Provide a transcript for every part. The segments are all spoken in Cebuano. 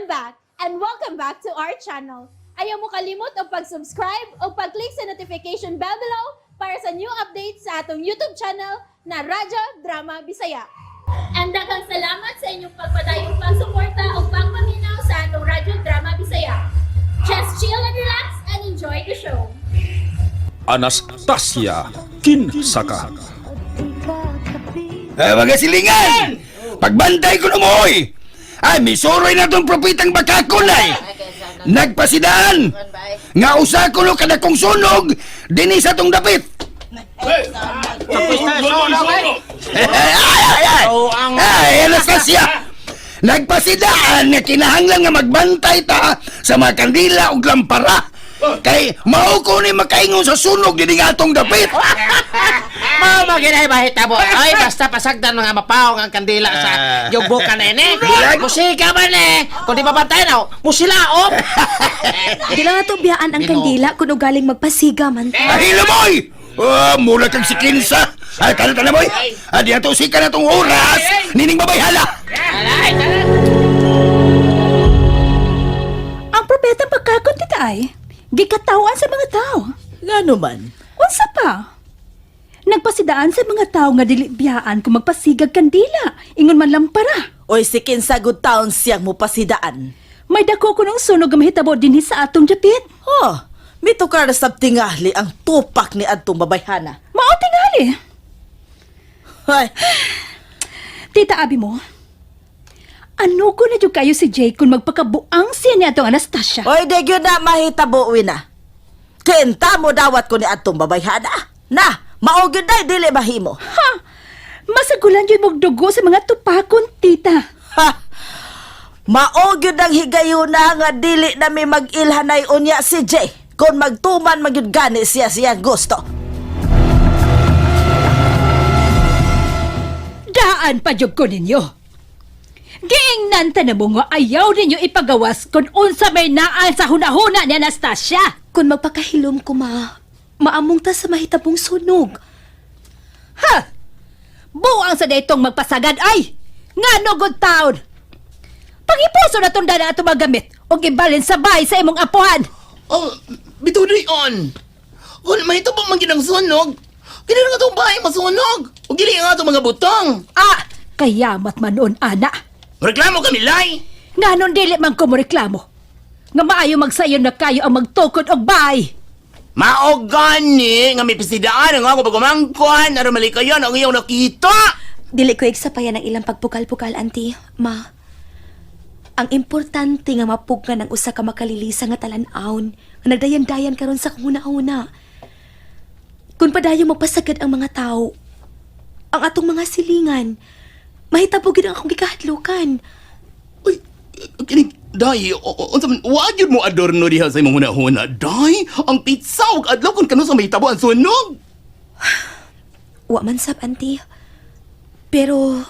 I'm back and welcome back to our channel. Ayaw mo kalimot og pag-subscribe o pag-click sa notification bell below para sa new updates sa atong YouTube channel na Radyo Drama Bisaya. And daghang salamat sa inyong pagpadayong pagsuporta o pagpaminaw sa atong Radyo Drama Bisaya. Just chill and relax and enjoy the show. Anastasia Kinsaka. Eh, mga silingan! Pagbantay ko na mo, oy! Ay, misuroy na tong propitang bakakon ay! Nagpasidaan! Nga usa ko no kadakong sunog, dinhi sa tong dapit! Ay, ay, ay! Ay, Anastasia! Nagpasidaan nga kinahanglan nga magbantay ta sa mga kandila ug lampara. Kay mao ko ni makaingon sa sunog dinhi nga atong dapit. Mao maginay mahitabo. Ay, basta pasagdan mga mapaong ang kandila sa yugbukan na ini. Bulag. Musika man eh. Kung di mabantay na, musilaop. Di lang nato biyaan ang kandila kung ugaling magpasiga man ta. Ay, lamoy! Ah, mula kang sikinsa. Ay, tala tala boy. Ah, di ato sika na tong oras. Nining babay hala. Ang propeta pagkakon tita ay, gikatawan sa mga tao. Ngano man? Unsa pa? Nagpasidaan sa mga tao nga dili biyaan kung magpasigag kandila, ingon man lampara. Oy, si kinsa good taon siyang mupasidaan. May dako ko ng sunog nga mahitabo dinhi sa atong dapit. Oh, mitukar sa tingali ang tupak ni adtong babayhana. Mao tingali. Ay, Tita abi mo. Ano ko na jud kayo si Jay kung magpakabuang siya ni atong Anastasia? Oy, di gyud na mahitabo wina. Kenta mo dawat ko ni adtong babayhana. Na, mao gyud day dili mahimo. Ha! Masagulan jud mog dugo sa mga tupakon, tita. Ha! Mao gyud ang higayuna nga dili na mi mag-ilhanay unya si Jay. Kung magtuman magyud gani siya siyang gusto. Daan pa jud ko ninyo. Giingnan ta na mo nga ayaw ninyo ipagawas kung unsa may naa sa hunahuna ni Anastasia. Kung magpakahilom ko ma, maamong ta sa mahitabong sunog. Ha! Buang sa daytong magpasagad ay! Nga no good taon! Pangipuso na tong dana ato magamit o ibalin sa bahay sa imong apuhan. Oh, bituloy on. Kung may ito pang manginang sunog, kini nga itong bahay masunog. O gili nga itong mga butong. Ah! Kayamat man noon, ana. Reklamo kami, Lai. Nga nun dili man ko mo reklamo. Nga maayo magsayon na kayo ang magtukod og bahay. Mao gani nga may pisidaan ang ako pagumangkuan aron malikayan ang iyong nakita. Dili ko igsapayan ang ilang pagpukal-pukal, auntie. Ma, ang importante nga mapugnan ang usa ka makalilisa nga talan-awon nga nagdayan-dayan karon sa kung una. Kung padayon magpasagad ang mga tao, ang atong mga silingan, mahitabo gid ang akong gikahadlukan. Uy, kini Day, unsa man wa gyud mo adorno diha sa imong hunahuna. Day, ang pizza ug adlaw kung kanu sa may tabo ang sunog. Wa man sab, auntie. Pero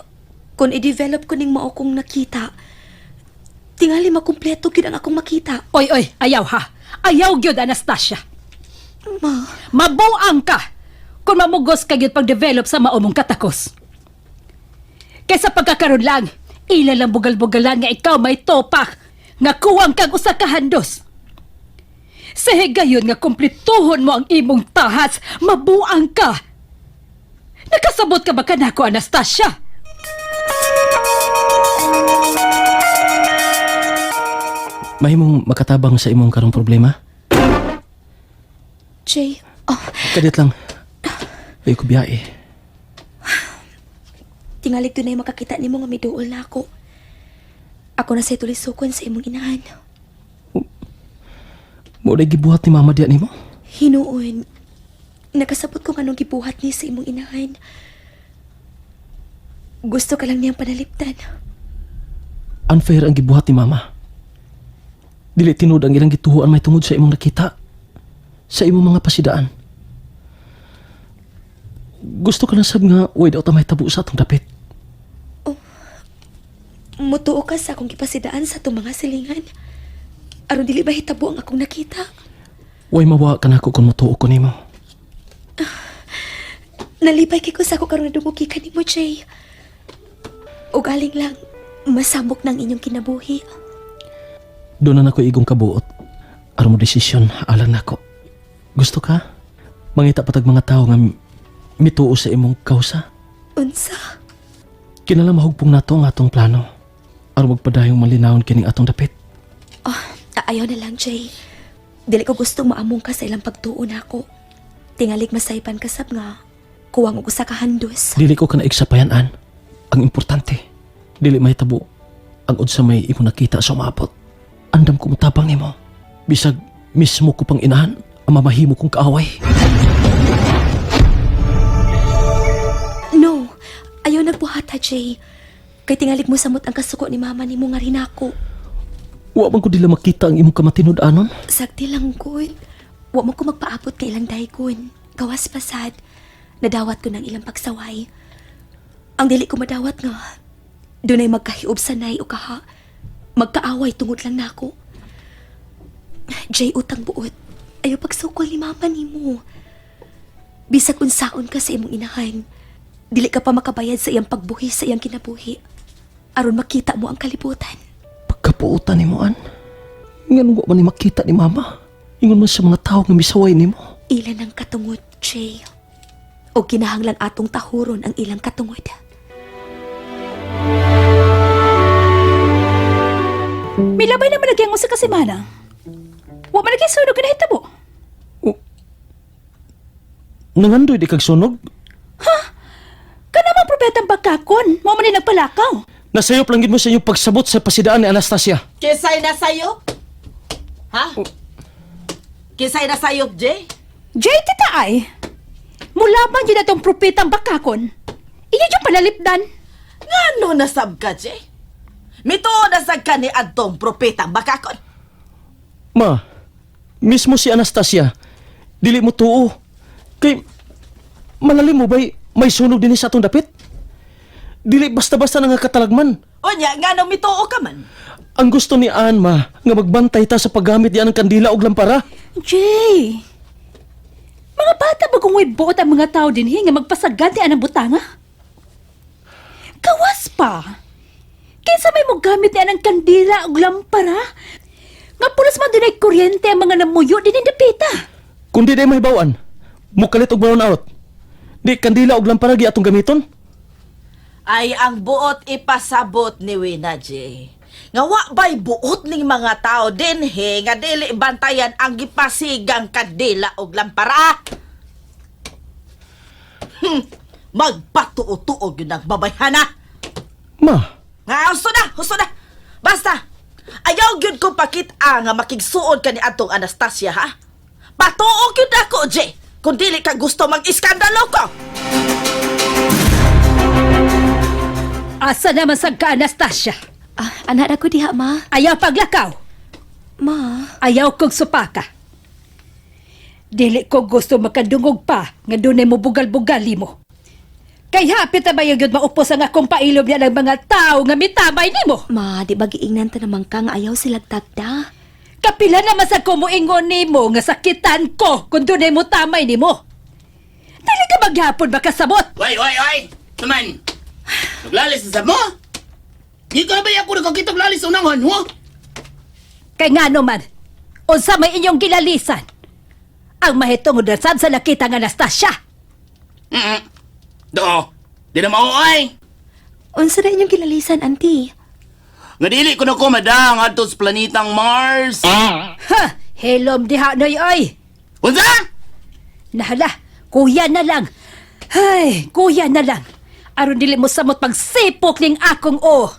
kung i-develop ko ning mao kong nakita, tingali makumpleto gid ang akong makita. Oy, oy, ayaw ha. Ayaw gyud, Anastasia. Ma, Mabuang ka kung mamugos ka gyud pag-develop sa maumong katakos. Kaysa pagkakaroon lang, ila lang bugal-bugalan nga ikaw may topak nga kuwang kag usa ka handos. Sa higayon nga kumpletuhon mo ang imong tahas, mabuang ka. Nakasabot ka ba kanako, Anastasia? Mahimong makatabang sa imong karong problema? Jay, oh, Kadit lang. Ay ko biyahe. tingalig dunay makakita nimo nga miduol na ako. Ako na say tulisukon sa imong inahan. Mo na gibuhat ni mama diya nimo? Hinuon, nakasabot ko anong gibuhat ni sa imong inahan. Gusto ka lang niyang panaliptan. Unfair ang gibuhat ni mama. Dili tinud ang ilang gituhuan may tungod sa imong nakita. Sa imong mga pasidaan. Gusto ka na sab nga way daw ta may tabo sa atong dapit. Mutuo ka sa akong gipasidaan sa atong mga silingan. Aron dili ba hitabo ang akong nakita? Way mawa ka nako kung motuo ko nimo. Nalipay kay ko sa ako karon nadungog ka nimo, Jay. Ugaling lang, masamok ng inyong kinabuhi. Doon na nako igong kabuot. Aron mo desisyon alang nako. Gusto ka? Mangita patag mga tao nga mituo sa imong kausa. Unsa? Kinala mahugpong nato ang atong plano. Aron magpadayong malinawon kining atong dapit. Oh, ayaw na lang, Jay. Dili ko gusto maamong ka sa ilang pagtuo nako. Tingalig masaypan ka sab nga. Kuwang og usa ka handus. Dili ko ka naigsapayan an. Ang importante, dili mahitabo ang unsa may imo nakita sa umaabot. Andam ko motabang nimo. Bisag mismo ko pang inahan ang mamahimo kong kaaway. No, ayaw nagbuhata, Jay. Kay tingalig mo samot ang kasuko ni mama nimo nga rinako. Wa man ko dila makita ang imong kamatinud-anon. Sakti lang gud. Wa mo ko magpaabot kay ilang daygon. Gawas pasad. Nadawat ko ng ilang pagsaway. Ang dili ko madawat nga. Dunay magkahiob sanay o kaha. Magkaaway tungod lang nako. Jay, utang buot. Ayaw pagsukol ni mama nimo. Bisag unsaon ka sa imong inahan. Dili ka pa makabayad sa iyang pagbuhi sa iyang kinabuhi. Aron makita mo ang kalibutan. Pagkapuotan nimo an. Nganong wa man ni makita ni mama. Ingon man sa mga tao nga misaway nimo. Ilan ang katungod, Jay. O kinahanglan atong tahuron ang ilang katungod. Milabay naman lagi ang usa ka semana. Wa man lagi sunog nga nahitabo. Nangandoy di kag sunog. Kana man propetang bakakon, mao man ni nagpalakaw. Nasayop lang gid mo sa inyong pagsabot sa pasidaan ni Anastasia. Kisay na sayo? Ha? Kisay na sayop, Jay? Jay, tita ay. Mula man yun atong propetang bakakon. Iya yung palalipdan. Ngano nasab ka, Jay? Mituo nasag ka ni adtong propetang bakakon. Ma, mismo si Anastasia, dili mo tuo. Kay, malalim mo ba'y may sunog din sa atong dapit? Dili basta-basta na nga katalagman. Unya, ngano mituo ka man? Ang gusto ni Ann, ma, nga magbantay ta sa paggamit diyan ng kandila og lampara. Jay! Mga bata bagong way buot ang mga tao din nga magpasagad ni anang butanga. Kawas pa! Kinsa may mogamit ni anang kandila og lampara? Nga pulos man dunay kuryente ang mga namuyo din dapita. Kung di day mahibawan, mukalit og brown out. Di kandila og lampara gi atong gamiton. Ay, ang buot ipasabot ni Wina, Jay. Nga wa ba'y buot ning mga tao dinhi nga dili bantayan ang gipasigang kandila og lampara? Magpatuo-tuo gyud ang babayhana. Ma, Nga, husto na, husto na. Basta, ayaw gyud ko pakita nga makigsuod ka ni atong Anastasia, ha? Patuo gyud ako, Jay. Kung dili ka gusto mag-iskandalo ko. Asa naman sa ka, Anastasia? Ah, anak na ko diha, ma. Ayaw paglakaw. Ma, Ayaw kong supaka. Dili ko gusto makadungog pa nga dunay mo bugal-bugali mo. Kay hapit na ba yung yun maupos ang akong pailom niya ng mga tao nga mitamay nimo? ma, di ba giingnan ta naman ka nga ayaw sila tagda? Kapila naman sa kumuingon nimo nga sakitan ko kung dunay mo tamay nimo. Dili ka maghapon makasabot. Oy, oy, oy! Tuman! Naglalis sa mo? Di ka na ba ako nakakita glalis sa unangan, ho? Kay ngano man, unsa may inyong gilalisan. Ang mahitungod na sad sa nakita nga Anastasia. Mm-mm. Do, di na mauay. Unsa na inyong gilalisan, auntie? Nga dili ko na ko madang adto sa planetang Mars. Ha, helom diha noy oy. Unsa? Nahala, kuya na lang. Ay, kuya na lang. Aron dili mo samot pagsipok ning akong o.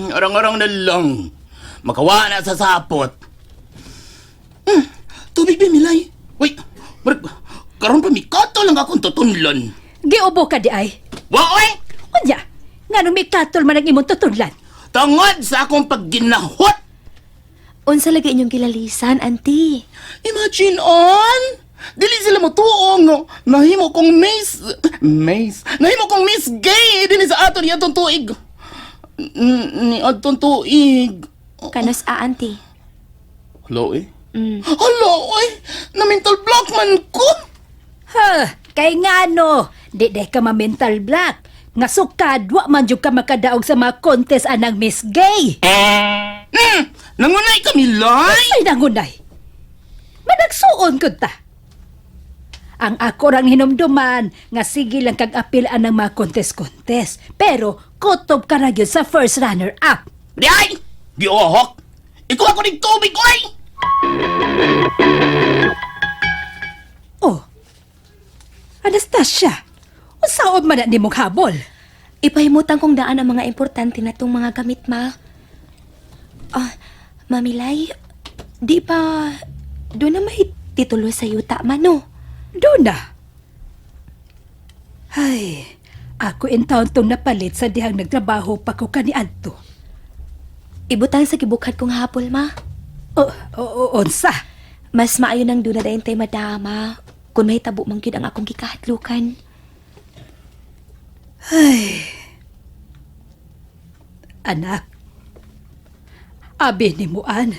Arang-arang na lang. Makawa na sa sapot. Tubig ba, Milay? Uy, mar- karon pa mikato lang akong tutunlon. Giubo ka di ay. Wa, oy! Unya, nganong mikatol man ang imong tutunlan. Tangod sa akong pagginahot! Unsa lagi inyong gilalisan, auntie? Imagine on! Dili sila motuo nga nahimo kong Miss Miss nahimo kong Miss Gay dinhi sa ato ni atong tuig. Ni atong tuig. Kanos a, auntie? Hello eh. Hello eh. Na mental block man ko. Ha, kay ngano, di day ka ma-mental block. Nga sukad, wa man jud ka makadaog sa mga contest anang Miss Gay. Nangunay kami, Loy. Ay, nangunay. Managsuon gud ta. Ang ako rang hinumduman nga sige lang kag apil ang mga contest-contest. Pero kutob ka ra gyud sa first runner up. Di ay! Giohok! Ikaw ako ng tubig, oy! Oh. Anastasia, unsaon man na nimong habol? Ipahimutan kong daan ang mga importante na tong mga gamit, ma. Ah, Mamilay, di ba doon na may titulo sa yuta, ma, no? Doon na. Ay, ako in town tong napalit sa dihang nagtrabaho pa ko kaniadto. Ibutang sa gibukad kong hapol, ma. O, o, unsa? Mas maayo nang doon na dayon tay madama kung may tabo man gyud ang akong gikahadlukan. Anak, abi ni Muan.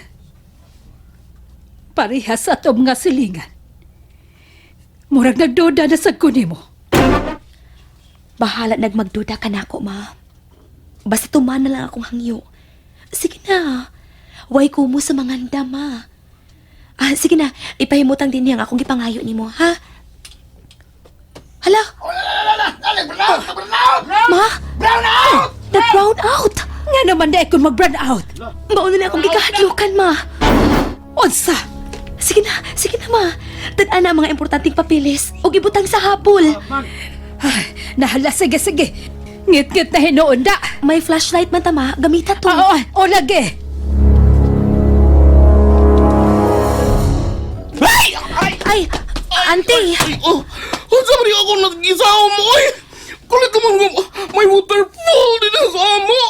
Parehas sa atong mga silingan. Murag nagduda na sa nimo. Bahala nagmagduda ka nako, ma. Basta tuman na lang akong hangyo. Sige na. Way ko mo sa mga ma. Ah, sige na. Ipahimutang din niyang akong gipangayo nimo, ha? Hala! Ma? Brown out! Nag-brown out! Nga naman na kung mag-brown out. Mauna na akong gikahadlukan, ma. Unsa? Sige na, ma. Tan-an na ang mga importanteng papeles o gibutang sa habol. Ay, nahala, sige, sige. Ngit-ngit na hinuon da. May flashlight man ta, ma. Gamita to. Oo, o lagi. Ay! Ay! Ay, auntie! Ay, oh! Unsa man ako nag-isaw mo, oy! Kulit naman nga, may waterfall din sa amo!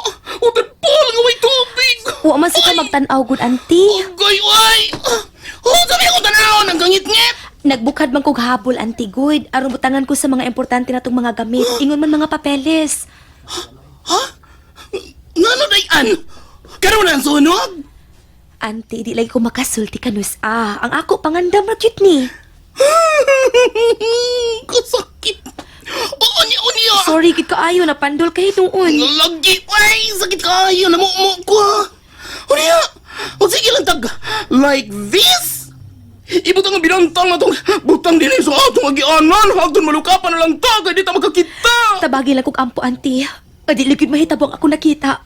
Waterfall nga may tubig! Wa man sa ka magtan-aw gud, auntie. Agay, oy! Unsa man ako tanawon ang gangit-ngit! Nagbukad man kog habol, auntie good. Aron butangan ko sa mga importante na tong mga gamit. Ingon man mga papeles. Ngano day-an? Karon ang sunog? Auntie, di lagi ko makasulti kanus ah. Ang ako pangandam ra gyud ni. Kasakit! Oo, niya, niya! Sorry gid kaayo napandol kay noon. Lagi, ay, sakit kayo, namumo ko ha. Unya, o sige lang tag, like this? Ibutang ang binantang atong butang din sa atong agianan, hagdon malukapan na lang ta, kay di ta makakita. Tabagi lang kog ampo, auntie. Adi lagi mahitabo ang ako nakita.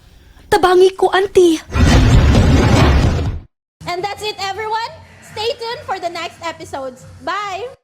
Tabangi ko, auntie. And that's it, everyone. Stay tuned for the next episodes. Bye!